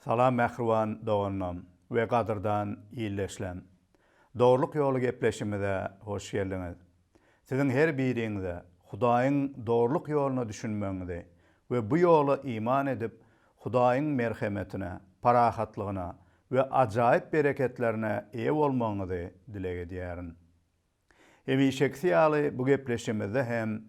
Salam mähriban doganlam we gadyrdan ildeşlem. Dogrulyk ýoly gepleşimize hoş geldiňiz. Siziň her biriňize Hudaýyň dogrulyk ýoluna düşünmegiňizi we bu ýola iman edip Hudaýyň merhemetine, parahatlygyna we ajaýyp bereketlerine eýe bolmagyňyzy dileg edýärin. Hemişekisi ýaly bu gepleşigimizde hem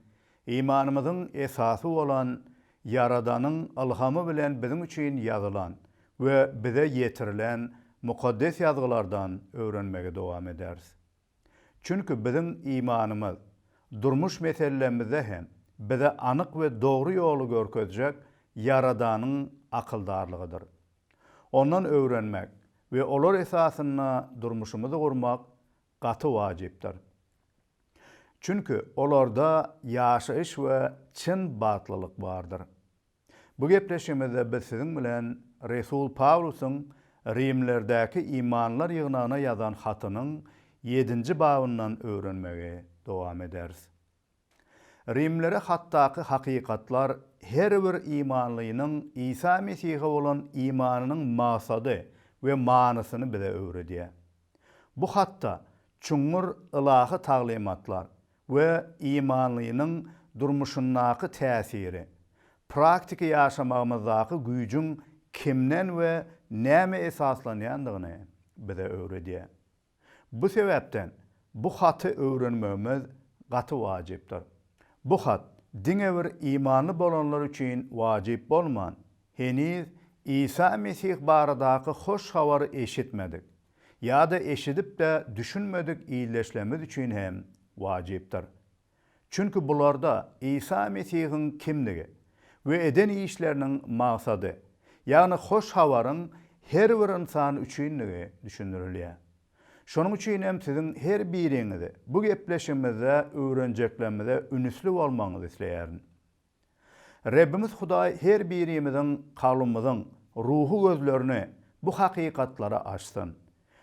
imanymyzyň esasy bolan Ýaradanyň ylhamy bilen biziň üçin ýazylan we bize ýetirilen Mukaddes Ýazgylardan öwrenmegi dowam ederis. Çünki biziň imanymyz durmuş meselelerimizde hem bize anyk we dogry ýoly görkezjek Ýaradanyň akyldarlygydyr. Ondan öwrenmek we olar esasynda durmuşymyzy gurmak gaty wajypdyr. Çünki olarda ýaşaýyş we çyn bagtlylyk bardyr. Bu gepleşigimizde biz siziň bilen resul Pawlusyň Rimlerdäki imanlylar ýygnagyna ýazan hatynyň ýedinji babyndan öwrenmegi dowam ederis. Rimlere hatdaky hakykatlar her bir imanlynyň Isa Mesihe bolan imanynyň maksady we manysyny bize öwredýär. Bu hatda çuňňur ylahy taglymatlar we imanlynyň durmuşyndaky täsiri, praktiki ýaşamagymyzdaky güýjüň kimden we nämä esaslanýandygyny bize öwredýär. Bu sebäpden bu haty öwrenmegimiz gaty wajypdyr. Bu hat diňe bir imanly bolanlar üçin wajyp bolman, heniz Isa Mesih baradaky hoş habary eşitmedik ýa-da eşidip-de düşünmedik ildeşlerimiz üçin hem wajypdyr. Çünki bularda Isa Mesihiň kimdigi we eden işleriniň maksady, ýagny hoş habaryň her bir ynsan üçindigi düşündirilýär. Şonuň üçin hem siziň her biriňizi bu gepleşigimizde öwrenjeklerimize ünüsli bolmagyňyzy isleýärin. Rebbimiz Hudaý her birimiziň kalbymyzyň ruhy gözlerini bu hakykatlara açsyn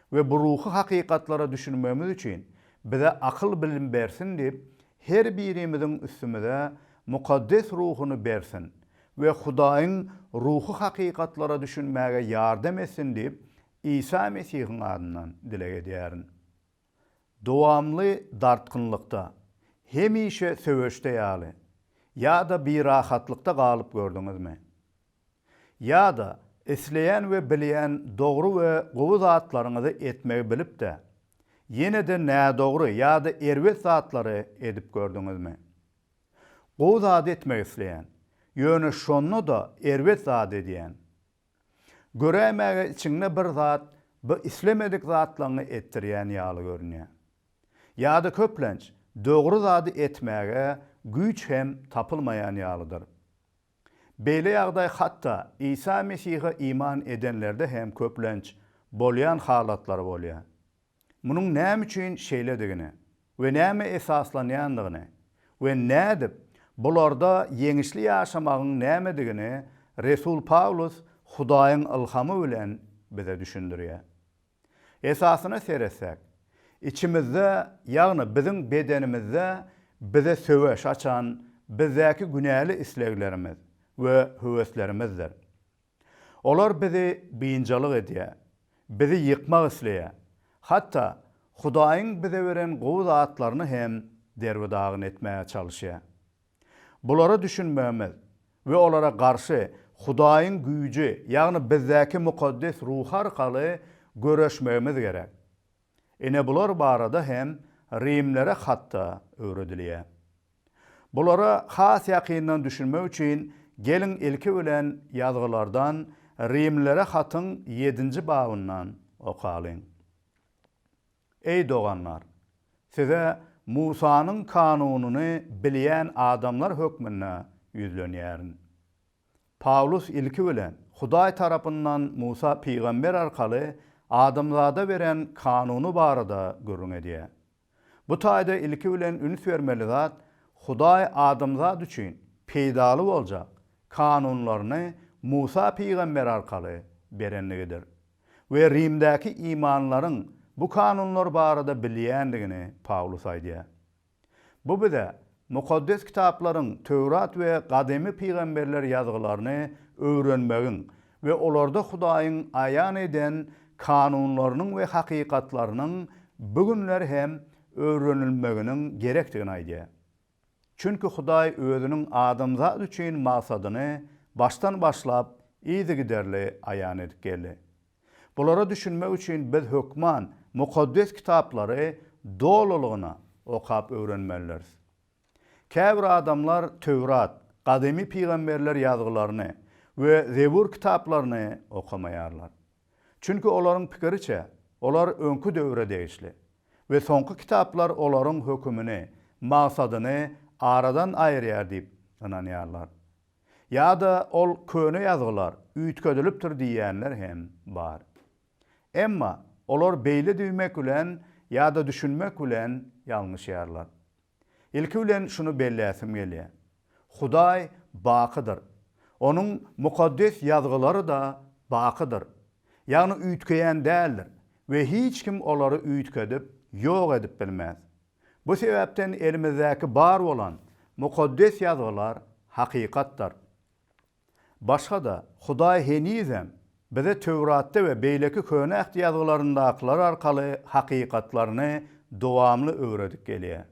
we bu ruhy hakykatlara düşünmegimiz üçin bize akyl-bilim bersin diýip her birimiziň üstümize Mukaddes Ruhuny bersin we Hudaýyň ruhy hakykatlara düşünmäge ýardam etsin diýip Isa Mesihiň adyndan dileg edýärin. Dowamly dartgynlykda, hemişe söweşde ýaly, ýa-da birahatlykda galyp gördüňizmi? Ýa-da isleýän we bilýän dogry we gowy zatlaryňyzy etmegi bilip-de, ýene-de nädogry ýa-da erbet zatlary edip gördüňizmi? Gowy zady etmek isleýän, ýöne şonda-da erbet zady edýän. Göräýmäge içiňde bir zat bu islemedik zatlaňňy etdirýän ýaly görünýär. Ýa-da köplenç dogry zady etmäge güýç hem tapylmaýan ýalydyr. Beýle ýagdaý hatda Isa Mesihe iman edenlerde hem köplenç bolýan halatlary bolýar. Munuň näme üçin şeýledigini we nämä esaslanýandygyny we nädip bularda ýeňişli ýaşamagyň nämedigini resul Pawlus Hudaýyň ylhamy bilen bize düşündirýär. Esasyna seretsek, içimizde, ýagny biziň bedenimizde bize söweş açan bizdäki günäli isleglerimiz we höweslerimizdir. Olar bizi biynjalyk edýär, bizi ýykmak isleýär. Hatda Hudaýyň bize beren gowy zatlaryny hem derbi-dagyn etmäge çalyşýar. Bulara düşünmegimiz we olara garşy Hudaýyň güýji, ýagny bizdäki mukaddes ruhy arkaly göreşmegimiz gerek. Ine bular barada hem Rimlere hatda öwredilýär. Bulara has ýakyndan düşünmek üçin geliň ilki bilen Ýazgylardan Rimlilere hatyň ýedinji babyndan okalyň. Eý doganlar, size Musanyň kanunyny bilýän adamlar hökmünde ýüzlenýärin. Pawlus ilki bilen Hudaý tarapyndan Musa pygamber arkaly adamzada beren kanuny barada gürrüň edýär. Bu taýda ilki bilen üns bermeli zat, Hudaý adamzat üçin peýdaly boljak kanunlaryny Musa pygamber arkaly berenligidir we Rimdäki imanlylaryň bu kanunlar barada bilýändigini Pawlus aýdýar. Bu bize Mukaddes Kitaplaryň Töwrat we gadymy pygamberler ýazgylaryny öwrenmegiň. we olarda Hudaýyň aýan eden kanunlarynyň we hakykatlarynyň bu günler hem öwrenilmeginiň gerekdigini aýdýar. Çünki Hudaý Özüniň adamzat üçin maksadyny başdan başlap yzygiderli aýan edip geldi. Bulara düşünmek üçin biz hökman Mukaddes Kitaplary dolulygyna okap öwrenmelidiris. Käbir adamlar Töwrat, gadymy pygamberler ýazgylaryny we Zebur kitaplaryny okamaýarlar. Çünki olaryň pikiriçe, olar öňki döwre degişli we soňky kitaplar olaryň hökümini, maksadyny aradan aýyrýar diýip ynanýarlar. Ýa-da ol köne ýazgylar üýtgedilipdir diýýänler hem bar. Emma olar beýle diýmek bilen ýa-da düşünmek bilen ýalňyşýarlar. Ilki bilen şuny belläsim gelýär. Hudaý bakydyr. Onuň Mukaddes Ýazgylary-da bakydyr. Ýagny üýtgeýän däldir we hiç kim olary üýtgedip, ýok edip bilmez. Bu sebäpden elimizdäki bar bolan Mukaddes Ýazgylar hakykatdyr. Başga-da, Hudaý henizem bize Töwratda we beýleki Köne Äht ýazgylaryndakylar arkaly hakykatlaryny dowamly öwredip gelýär.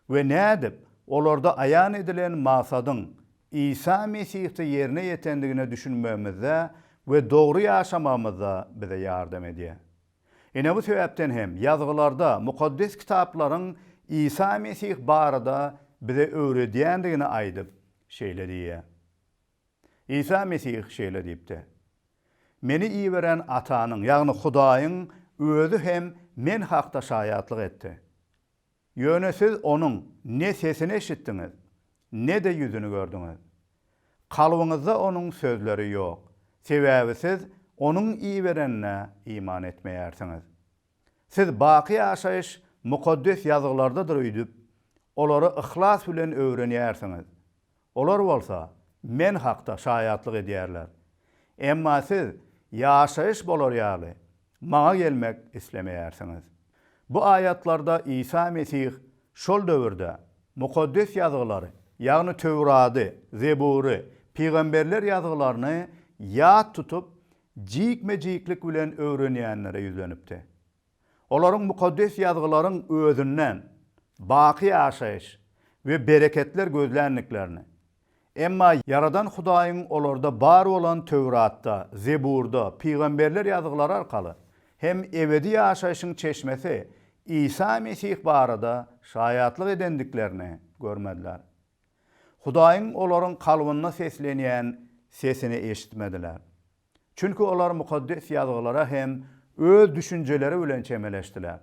We nädip olarda aýan edilen maksadyň Isa Mesihde ýerine ýetendigine düşünmegimizde we dogry ýaşamagymyzda bize ýardam edýär. Ine bu sebäpden hem Ýazgylarda Mukaddes Kitaplaryň Isa Mesih barada bize öwredýändigini aýdyp, şeýle diýýär. Isa Mesih şeýle diýipdi, Meni iberen Atanyň, ýagny Hudaýyň Özi hem Men hakda şaýatlyk etdi. Ýöne siz Onuň ne sesini eşitdiňiz, ne-de ýüzüni gördüňiz. Kalbyňyzda Onuň sözleri ýok, sebäbi siz Onuň iberenine iman etmeýärsiňiz. Siz baky ýaşaýyş Mukaddes Ýazgylardadyr öýdüp, olary yhlas bilen öwrenýärsiňiz. Olar bolsa Men hakda şaýatlyk edýärler. Emma siz ýaşaýyş bolar ýaly, Maňa gelmek islemeýärsiňiz. Bu aýatlarda Isa Mesih şol döwürde Mukaddes Ýazgylary, ýagny Töwrady, Zebury, pygamberler ýazgylaryny ýat tutup, jikme-jiklik bilen öwrenýänlere ýüzlenipdi. Olaryň Mukaddes Ýazgylaryň özünden baky ýaşaýyş we bereketler gözländiklerini, emma Ýaradan Hudaýyň olarda bar bolan Töwratda, Zeburda, pygamberler ýazgylary arkaly hem ebedi ýaşaýşyň çeşmesi Isa Mesih barada şaýatlyk edendiklerini görmediler. Hudaýyň olaryň kalbynda seslenýän sesini eşitmediler. Çünki olar Mukaddes Ýazgylara hem öz düşünjeleri bilen çemeleşdiler.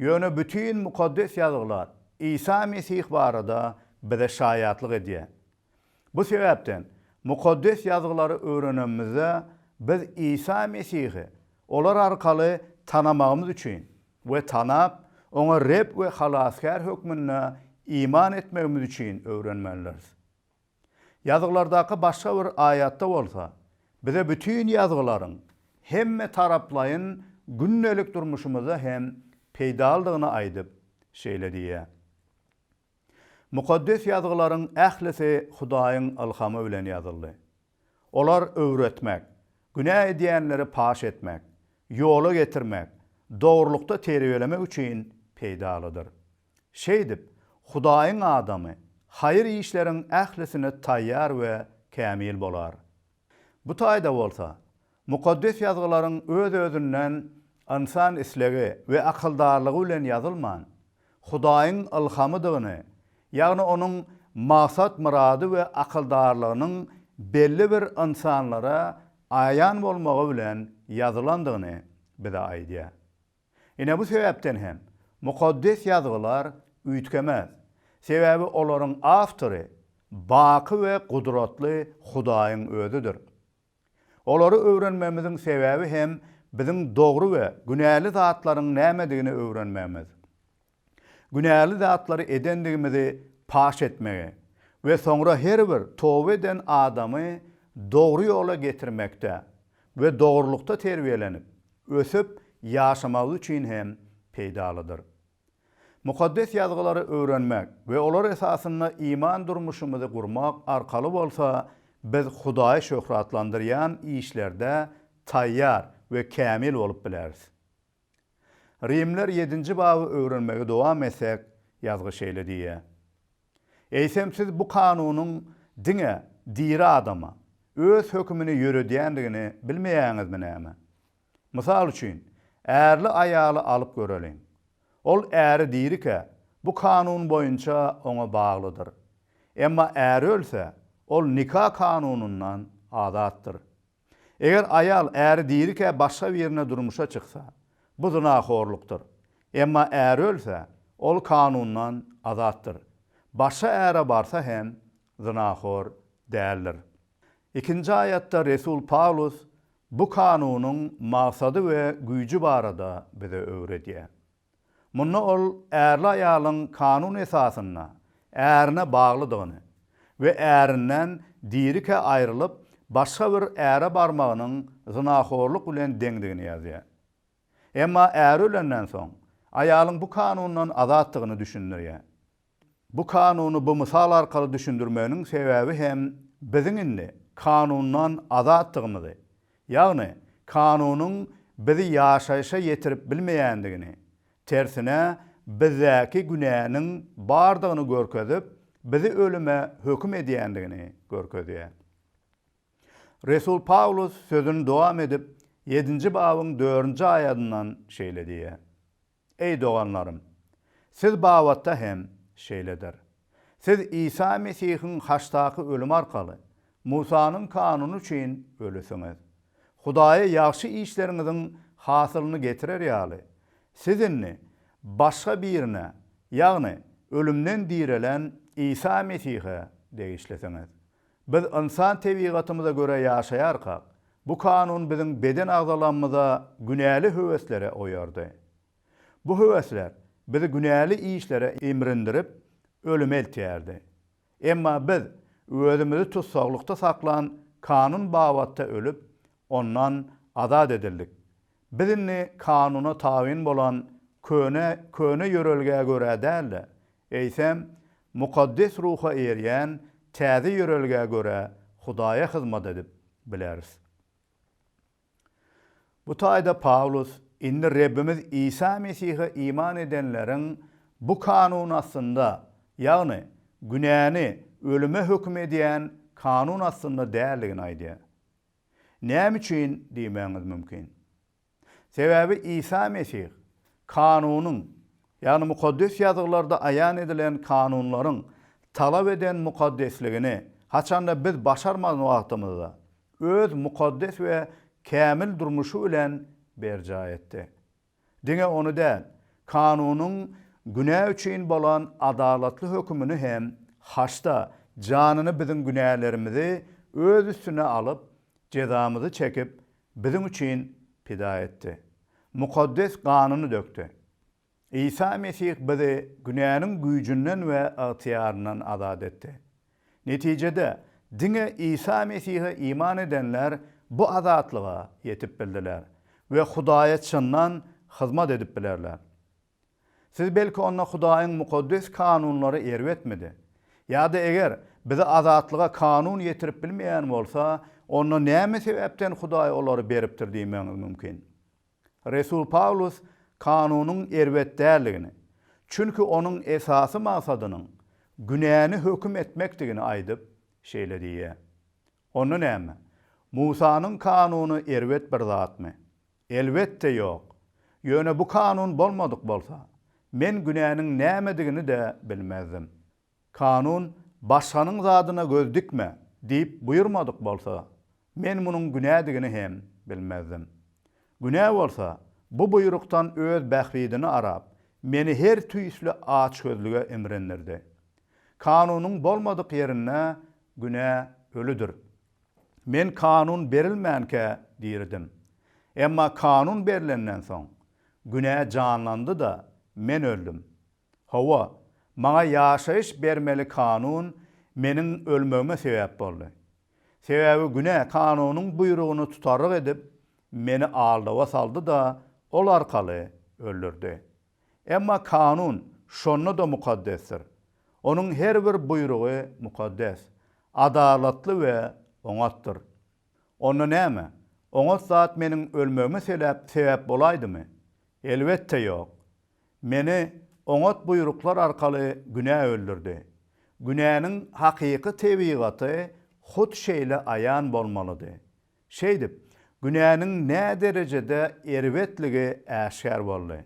Ýöne bütin Mukaddes Ýazgylar Isa Mesih barada bize şaýatlyk edýär. Bu sebäpden, Mukaddes Ýazgylary öwrenenimizde, biz Isa Mesihi olar arkaly tanamagymyz üçin we tanap, Oňa Reb we Halasgär hökmünde iman etmegimiz üçin öwrenmelidiris. Ýazgylardaky başga bir aýatda bolsa, bize bütin Ýazgylaryň hemme taraplaýyn gündelik durmuşymyzda hem peýdalydygyny aýdyp, şeýle diýýär, Mukaddes Ýazgylaryň ählisi Hudaýyň ylhamy bilen ýazyldy. Olar öwretmek, günä edýänleri paş etmek, ýola getirmek, dogrulykda terbiýelemek üçin peýdalydyr. Şeýdip, Hudaýyň adamy haýyr işleriň ählisine taýýar we kämil bolar. Bu taýda bolsa, Mukaddes Ýazgylaryň öz-özünden ynsan islegi we akyldarlygy bilen ýazylman, Hudaýyň ylhamydygyny, ýagny Onuň maksat-myrady we akyldarlygynyň belli bir ynsanlara aýan bolmagy bilen ýazylandygyny bize aýdýar. Ine bu sebäpden hem Mukaddes Ýazgylar üýtgemez. Sebäbi olaryň awtory baky we gudratly Hudaýyň Özüdir. Olary öwrenmemiziň sebäbi hem biziň dogry we günäli zatlaryň nämedigini öwrenmegimiz. Günäli zatlary edendigimizi paş etmegi we soňra her bir toba eden adamy dogry ýola getirmekde we dogrulykda terbiýelenip, ösüp ýaşamagy üçin hem peýdalydyr. Mukaddes Ýazgylary öwrenmek we olar esasynda iman durmuşymyzy gurmak arkaly bolsa. biz Hudaýy şöhratlandyrýan işlerde taýýar we kämil bolup bileris. Rimler ýedinji baby öwrenmegi dowam etsek, ýazgy şeýle diýýär, Eýsem siz bu kanunyň diňe diri adama öz hökümini ýöredýändigini bilmeýäňizmi näme? Mysal üçin, ärli aýaly alyp göreliň. Ol äri dirikä, bu kanun boýunça oňa baglydyr. Emma äri ölse, ol nika kanunyndan azatdyr. Eger aýal äri dirikä başga birine durmuşa çyksa, bu zynahorlukdyr. Emma äri ölse, ol kanundan azatdyr. Başga äre barsa hem zynahor däldir. Ikinji aýatda resul Pawlus bu kanunyň maksady we güýji barada bize öwredýär. Munda ol ärli aýalyň kanun esasynda ärine baglydygyny we ärinden dirikä aýrylyp, başga bir äre barmagynyň zynahorluk bilen deňdigini ýazýar. Emma äri ölenden soň, aýalyň bu kanundan azatdygyny düşündirýär. Bu kanuny bu mysal arkaly düşündirmeginiň sebäbi hem biziň indi kanundan azatdygymyzy, ýagny kanunyň bizi ýaşaýşa ýetirip bilmeýändigini, tersine bizdäki günäniň bardygyny görkezip, bizi ölüme höküm edýändigini görkezýär. Resul Pawlus sözüni dowam edip, ýedinji babyň dördünji aýadyndan şeýle diýýär. Eý, doganlarym! Siz babatda hem şeýledir. Siz Isa Mesihiň haçdaky ölümi arkaly Musanyň kanuny üçin ölüsiňiz. Hudaýa ýagşy işleriňiziň hasylyny getirer ýaly, siz indi başga birine, ýagny ölümden direlen Isa Mesihe degişlisiňiz. Biz ynsan tebigatymyza görä ýaşaýarkak, bu kanun biziň beden agzalarymyza günäli höwesleri oýardy. Bu höwesler bizi günäli işlere imrindirip, ölüme eltýärdi. Emma biz özümizi tussaglykda saklan kanun babatda ölüp, ondan azat edildik. Biz indi kanuna tabyn bolan köne köne ýörelgä görä däl-de, eýsem, Mukaddes Ruha eýerýän täze ýörelgä görä Hudaýa hyzmat edip bileris. Bu taýda Pawlus indi Rebbimiz Isa Mesihe iman edenleriň bu kanun astynda, ýagny günäni ölüme höküm edýän kanun astynda däldigini aýdýar. Näme üçin diýmegiňiz mümkin. Sebäbi Isa Mesih kanunyň, ýagny Mukaddes Ýazgylarda aýan edilen kanunlaryň talap eden mukaddesligini haçanda biz başarman wagtymyzda, öz mukaddes we kämil durmuşy bilen berjaý etdi. Diňe ony däl, kanunyň günä üçin bolan adalatly hökümini hem haçda janyny biziň günälerimizi öz üstüne alyp, jezamyzy çekip, biziň üçin pida etdi. Mukaddes ganyny dökdi. Isa Mesih bizi günäniň güýjünden we ygtyýaryndan azat etdi. Netijede, diňe Isa Mesihe iman edenler bu azatlyga ýetip bildiler we Hudaýa çyndan hyzmat edip bilerler. Siz belki onda Hudaýyň mukaddes kanunlary erbetmidi? Ýa-da eger bizi azatlyga kanun ýetirip bilmeýän bolsa, onda näme sebäpden Hudaý olary beripdir diýmegiňiz mümkin. Resul Pawlus kanunyň erbet däldigini, çünki onuň esasy maksadynyň günäni höküm etmekdigini aýdyp, şeýle diýýär, Onda näme, Musanyň kanuny erbet bir zatmy? Elbetde, ýok! Ýöne bu kanun bolmadyk bolsa, men günäniň nämedigini-de bilmezdim. Kanun, Başganyň zadyna göz dikme! diýip buýurmadyk bolsa, men munuň günädigini hem bilmezdim. Günä bolsa, bu buýrukdan öz bähbidini arap, meni her tüýsli açgözlüge imrindirdi. Kanunyň bolmadyk ýerinde günä ölüdir. Men kanun berilmänkä diridim. Emma kanun berlenden soň, günä janlandy-da, men öldüm. Hawa, maňa ýaşaýyş bermeli kanun meniň ölmegime sebäp boldy. Sebäbi günä kanunyň buýrugyny tutaryk edip, meni aldawa saldy-da, ol arkaly öldürdi. Emma kanun şonda-da mukaddesdir. Onuň her bir buýrugy mukaddes, adalatly we oňatdyr. Onda näme, oňat zat meniň ölmegime seläp sebäp bolaýdymy? Elbetde ýok. Meni oňat buýruklar arkaly günä öldürdi. Günäniň hakyky tebigaty hut şeýle aýan bolmalydy. Şeýdip, günäniň näderejede erbetligi äşgär boldy.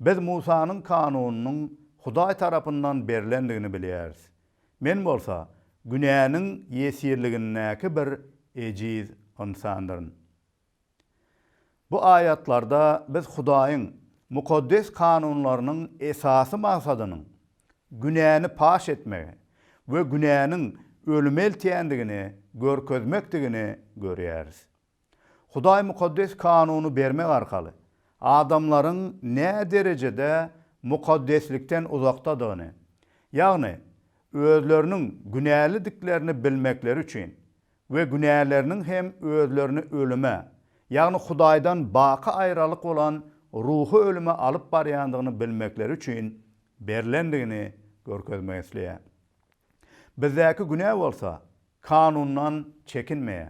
Biz Musanyň kanunynyň Hudaý tarapyndan berlendigini bilýäris. Men bolsa günäniň ýesirligindäki bir ejiz ynsandyryn. Bu aýatlarda biz Hudaýyň mukaddes kanunlarynyň esasy maksadynyň günäni paş etmegi we günäniň ölüme eltýändigini görkezmekdigini görýäris. Hudaý mukaddes kanuny bermek arkaly adamlaryň näderejede mukaddeslikden uzakdadygyny, ýagny özleriniň günälidiklerini bilmekleri üçin we günäleriniň hem özlerini ölüme, ýagny Hudaýdan baky aýralyk bolan ruhy ölüme alyp barýandygyny bilmekleri üçin berlendigini görkezmek isleýär. Bizdäki günä bolsa kanundan çekinmeýär.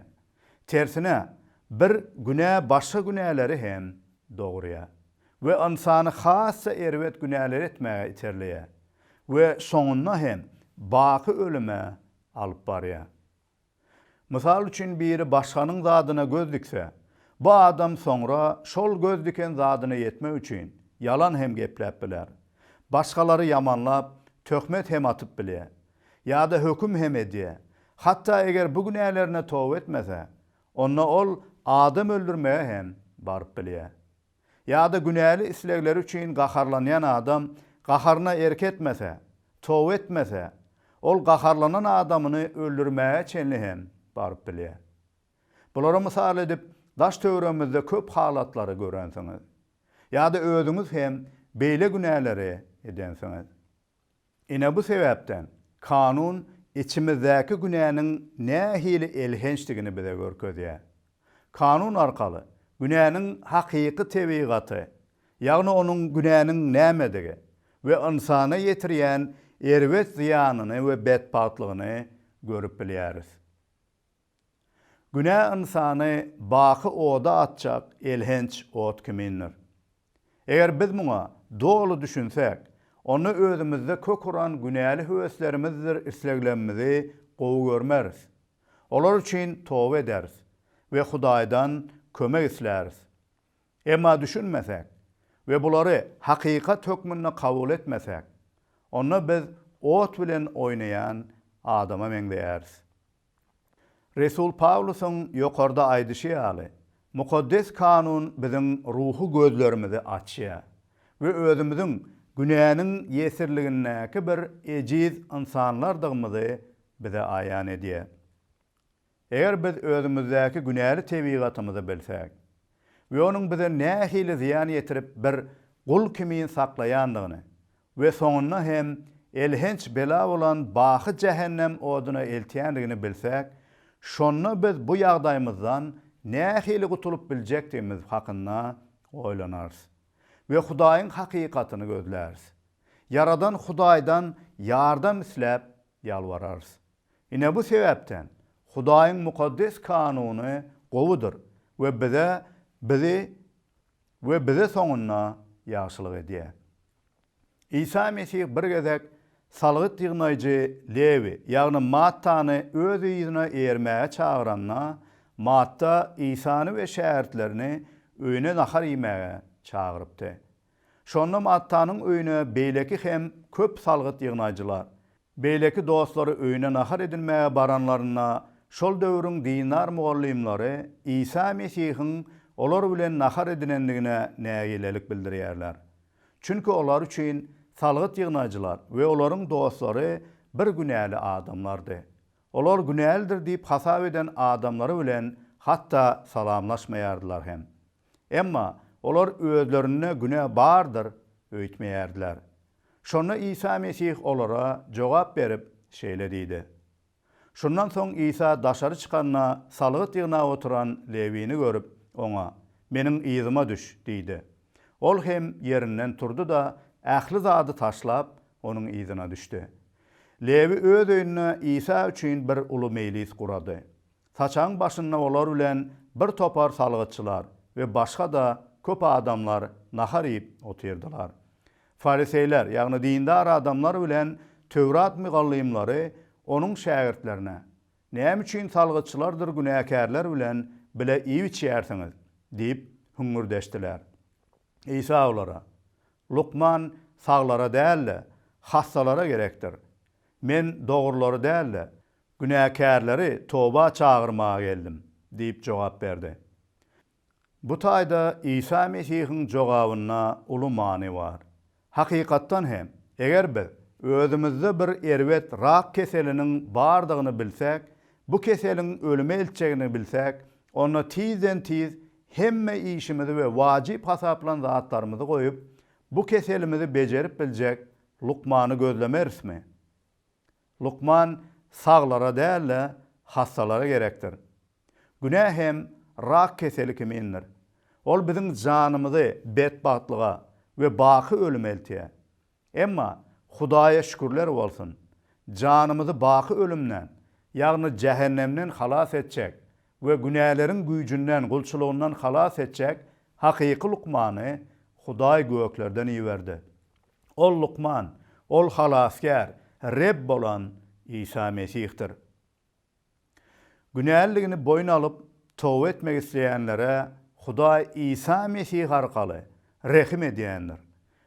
Tersine, bir günä başga günäleri hem dogurýar we ynsany has-da erbet günäleri etmäge iterleýär we soňunda hem baky ölüme alyp barýar. Mysal üçin biri başganyň zadyna göz dikse, bu adam soňra şol göz diken zadyna ýetmek üçin ýalan hem gepläp biler. Başgalary ýamanlap, töhmet hem atyp bilýär. Ýa-da höküm hem edýär. Hatda eger bu günälerine toba etmese, onda ol adam öldürmege hem baryp bilýär. Ýa-da günäli islegleri üçin gaharlanýan adam gaharyna erk etmese, toba etmese, ol gaharlanan adamyny öldürmäge çenli hem baryp bilýär. Bulara mysal edip, daş-töweregimizde köp halatlary görensiňiz. Ýa-da özüňiz hem beýle günäleri edensiňiz. Ine bu sebäpden kanun içimizdäki günäniň nähili elhençdigini bize görkezýär. Kanun arkaly günäniň hakyky tebigaty, ýagny onuň günäniň nämedigi we ynsana ýetirýän erbet zyýanyny we betbagtlygyny görüp bilýäris. Günä ynsany baky oda atjak elhenç ot kimindir. Eger biz muňa doly düşünsek, onda özümizde kök uran günäli höweslerimizdir isleglerimizi gowy görmeris. Olar üçin toba ederis we Hudaýdan kömek isläris. Emma düşünmesek we bulary hakykat hökmünde kabul etmesek, onda biz ot bilen oýnaýan adama meňzeýäris. Resul Pawlusyň ýokarda aýdyşy ýaly, Mukaddes Kanun biziň ruhy gözlerimizi açýar we özümiziň günäniň ýesirligindäki bir ejiz ynsanlardygymyzy bize aýan edýär. Eger biz özümizdäki günäli tebigatymyzy bilsek we onuň bize nähili zyýan ýetirip bir gul kimin saklaýandygyny we soňunda hem elhenç bela bolan baky jähennem oduna eltýändigini bilsek, şonda biz bu ýagdaýymyzdan nähili gutulyp biljekdigimiz hakynda oýlanarys we Hudaýyň hakykatyny gözläris. Ýaradan Hudaýdan ýardam isläp ýalbararys. Ine bu sebäpden Hudaýyň mukaddes kanuny gowudyr we bize bizi we bize soňunda ýagşylyk edýär. Isa Mesih bir gezek salgyt ýygnaýjy Lewi, ýagny Mattany öz yzyna eýermäge çagyranda, Matta Isany we şägirtlerini öýüne nahar iýmäge çagyrypdy. Şonda Mattanyň öýüne beýleki hem köp salgyt ýygnaýjylar, Beýleki dostlary öýüne nahar edinmäge baranlarynda, şol döwrüň dindar mugallymlary Isa Mesihiň olar bilen nahar edinendigine nägilelik bildirýärler. Çünki olar üçin salgyt ýygnaýjylar we olaryň dostlary bir günäli adamlardy. Olar günälidir diýip hasap eden adamlary bilen hatda salamlaşmaýardylar hem. Emma olar özlerinde günä bardyr öýtmeýärdiler. Şonda Isa Mesih olara jogap berip, şeýle diýdi. Şundan soň Isa daşary çykanda salgyt ýygnap oturan Lewini görüp, oňa, Meniň yzyma düş diýdi. Ol hem ýerinden turdy-da, ähli zady taşlap, Onuň yzyna düşdi. Lewi öz öýünde Isa üçin bir uly meýlis gurady. Saçagyň başynda olar bilen bir topar salgytçylar we başga-da köp adamlar nahar iýip otyrdylar. Fariseýler, ýagny dindar adamlar bilen Töwrat mugallymlary Onuň şägirtlerine, Näme üçin salgytçylardyr günäkärler bilen bile iýip-içýärsiňiz? diýip hüňňürdeşdiler. Isa olara, Lukman saglara däl-de, hassalara gerekdir. Men dogrulary däl-de, günäkärleri toba çagyrmaga geldim diýip jogap berdi. Bu taýda Isa Mesihiň jogabynda uly many bar. Hakykatdan hem, eger biz özümizde bir erbet rak keseliniň bardygyny bilsek, bu keseliň ölüme eltjegini bilsek, onda tizden-tiz hemme işimizi we wajyp hasaplan zatlarymyzy goýup, bu keselimizi bejerip biljek lukmany gözlemerismi? Lukman saglara däl-de, hassalara gerekdir. Günä hem rak keseli kimindir. Ol biziň janymyzy betbagtlyga we baky ölüme eltýär. Emma Hudaýa şükürler bolsun, janymyzy baky ölümden, ýagny jähennemden halas etjek we günäleriň güýjünden, gulçulygyndan halas etjek hakyky lukmany Hudaý göklerden iberdi. Ol lukman, ol Halasgär, Reb bolan Isa Mesihdir. Günäliligini boýun alyp, toba etmek isleýänlere Hudaý Isa Mesih arkaly rehim edýändir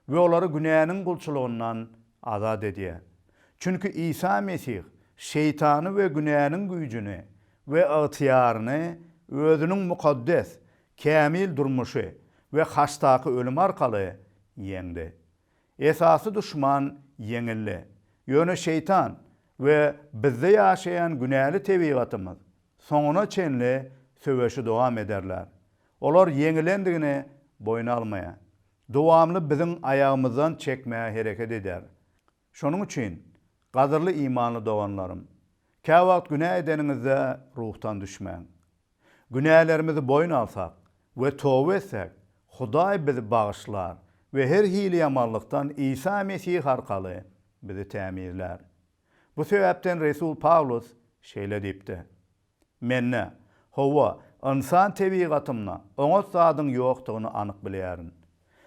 we olary günäniň gulçulygyndan azat edýär. Çünki Isa Mesih şeýtany we günäniň güýjüni we ygtyýaryny Özüniň mukaddes, kämil durmuşy we haçdaky ölümi arkaly ýeňdi. Esasy duşman ýeňildi. Ýöne şeýtan we bizde ýaşaýan günäli tebigatymyz soňuna çenli söweşi dowam ederler. Olar ýeňilendigini boýun almaýar. Dowamly biziň aýagymyzdan çekmäge hereket eder. Şonuň üçin, gadyrly imanly doganlarym, käwagt günä edeniňizde ruhdan düşmäň. Günälerimizi boýun alsak we toba etsek, Hudaý bizi bagyşlar we her hili ýamanlykdan Isa Mesih arkaly bizi tämizlär. Bu sebäpden resul Pawlus şeýle diýipdi, Mende, hawa, ynsan tebigatymda oňat zadyň ýokdugyny anyk bilýärin.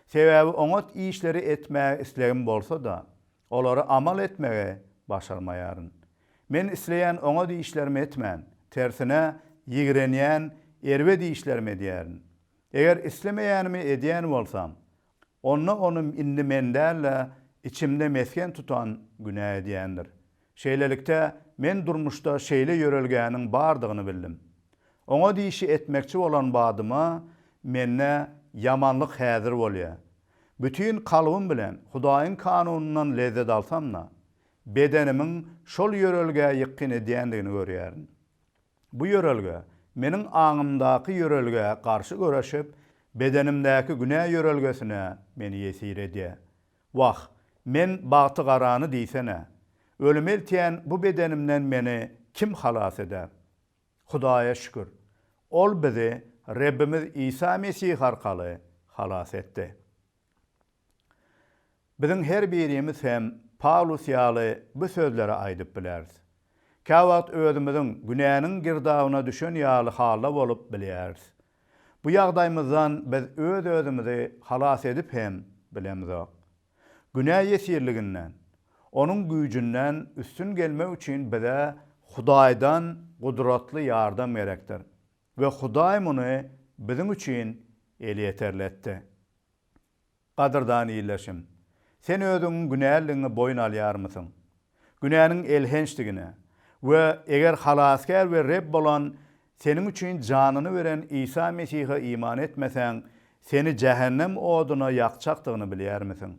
Sebäbi oňat işleri etmäge islegim bolsa-da, olary amal etmegi başarmaýaryn. Men isleýän oňat işlerimi etmän, tersine, ýigrenýän erbet işlerimi edýärin. Eger islemeýänimi edýän bolsam, onda ony indi men däl-de, içimde mesgen tutan günä edýändir. Şeýlelikde, men durmuşda şeýle ýörelgäniň bardygyny bildim. Oňat işi etmekçi bolan badyma, mende ýamanlyk häzir bolýar. Bütin kalbym bilen Hudaýyň kanunyndan lezzet alsam-da, bedenimiň şol ýörelgä ýykgyn edýändigini görýärin. Bu ýörelge meniň aňymdaky ýörelgä garşy göreşip, bedenimdäki günä ýörelgesine meni ýesir edýär. Wah, men bagtygarany diýsene! Ölüme eltýän bu bedenimden meni kim halas eder? Hudaýa şükür, Ol bizi Rebbimiz Isa Mesih arkaly halas etdi. Biziň her birimiz hem Pawlus ýaly bu sözleri aýdyp bileris. Käwagt özümiziň günäniň girdabyna düşen ýaly halda bolup bilýäris. Bu ýagdaýymyzdan biz öz-özümizi halas edip hem bilemzok. Günä ýesirliginden, onuň güýjünden üstün gelmek üçin bize Hudaýdan gudratly ýardam gerekdir we Hudaý muny biziň üçin elýeterli etdi. Gadyrdan ildeşim! Sen özüňiň günälidigiňi boýun alýarmysyň? Günäniň elhençdigine we eger Halasgär we Reb bolan seniň üçin janyny beren Isa Mesihe iman etmeseň, seni jähennem oduna ýakjakdygyny bilýärmisiň?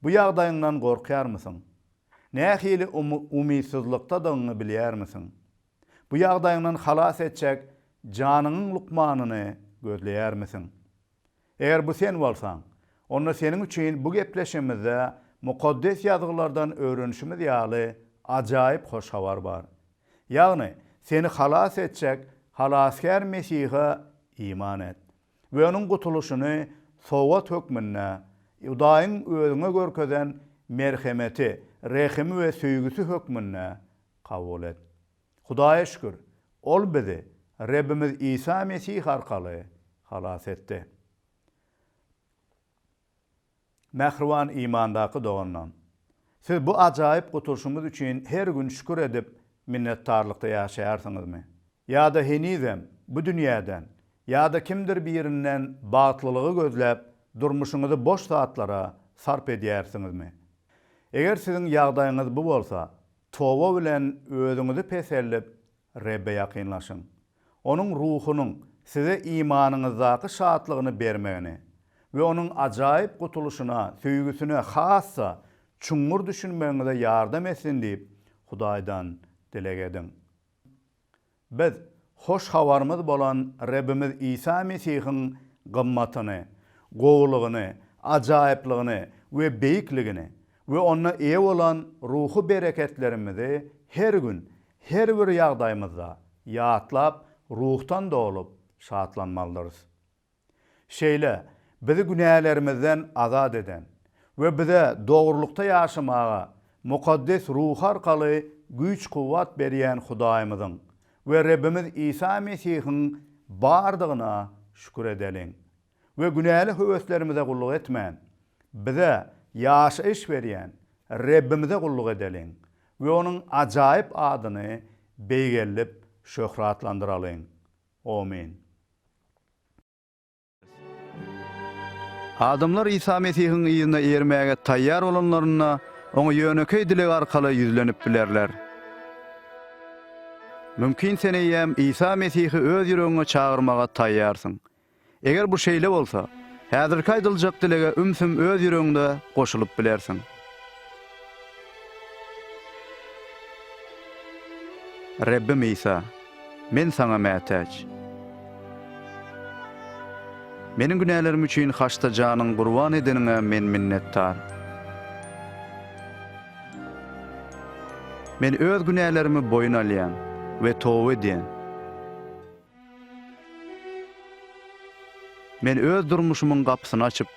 Bu ýagdaýyňdan gorkýarmysyň? Nähili umytsyzlykdadygyňy bilýärmisiň? Bu ýagdaýyňdan halas etjek janyňyň lukmanyny gözleýärmisiň? Eger bu sen bolsaň, onda seniň üçin bu gepleşigimizde Mukaddes Ýazgylardan öwrenişimiz ýaly ajaýyp hoş habar bar. Ýagny, seni halas etjek Halasgär Mesihe iman et we Onuň gutulyşyny sowgat hökmünde, Hudaýyň özüňe görkezen merhemeti, rehimi we söýgüsi hökmünde kabul et. Hudaýa şükür, Ol bizi Rebbimiz Isa Mesih arkaly halas etdi. Mähriban imandaky doganlarym! Siz bu ajaýyp gutulyşymyz üçin her gün şükür edip, minnetdarlykda ýaşaýarsyňyzmy? Ýa-da henizem bu dünýäden ýa-da kimdir birinden bagtlylygy gözläp, durmuşyňyzy boş zatlara sarp edýärsiňizmi? Eger siziň ýagdaýyňyz bu bolsa, toba bilen özüňizi peseldip, Rebbe ýakynlaşyň. Onuň Ruhunyň size imanyňyzdaky şatlygyny bermegini we Onuň ajaýyp gutulyşyna, söýgüsine has-da çuňňur düşünmegiňize ýardam etsin diýip, Hudaýdan dileg ediň. Biz Hoş Habarymyz bolan Rebbimiz Isa Mesihiň gymmatyny, gowulygyny, ajaýyplygyny we beýikligini we onda eýe bolan ruhy bereketlerimizi her gün, her bir ýagdaýymyzda ýatlap, ruhdan dolup şatlanmalydyrys. Şeýle, bizi günälerimizden azat eden we bize dogrulykda ýaşamaga Mukaddes Ruhy arkaly güýç-kuwwat berýän Hudaýymyzyň we Rebbimiz Isa Mesihiň bardygyna şükür edeliň we günäli höweslerimize gulluk etmän, bize ýaşaýyş berýän Rebbimize gulluk edeliň we Onuň ajaýyp adyny beýgeldip şöhratlandyralyň. Omyn. Adamlar Isa Mesihiň yzyna eýermäge taýýar bolanlarynda, Oňa ýönekeý dileg arkaly ýüzlenip bilerler. Mümkin sen eýýäm Isa Mesihi öz ýüregiňe çagyrmaga taýýarsyň. Eger bu şeýle bolsa, häzirki aýdyljak dilege ümsüm öz ýüregiňde goşulyp bilersiň. Rebbim Isa, men Saňa mätäç. Meniň günälerim üçin haçda janyňy gurban edeniňe men minnetdar. Men öz günälerimi boýun alýan we toba edýän. Men öz durmuşymyň gapysyny açyp,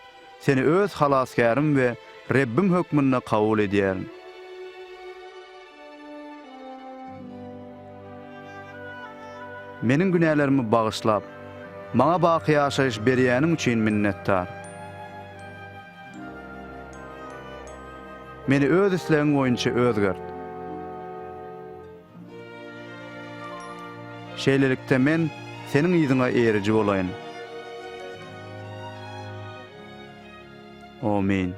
Seni öz Halasgärim we Rebbim hökmünde kabul edýärin. Meniň günälerimi bagyşlap, maňa baky ýaşaýyş berýäniň üçin minnetdar. Meni öz islegiň boýunça özgert. Şeýlelikde men Seniň yzyňa eýeriji bolaýyn. Omyn.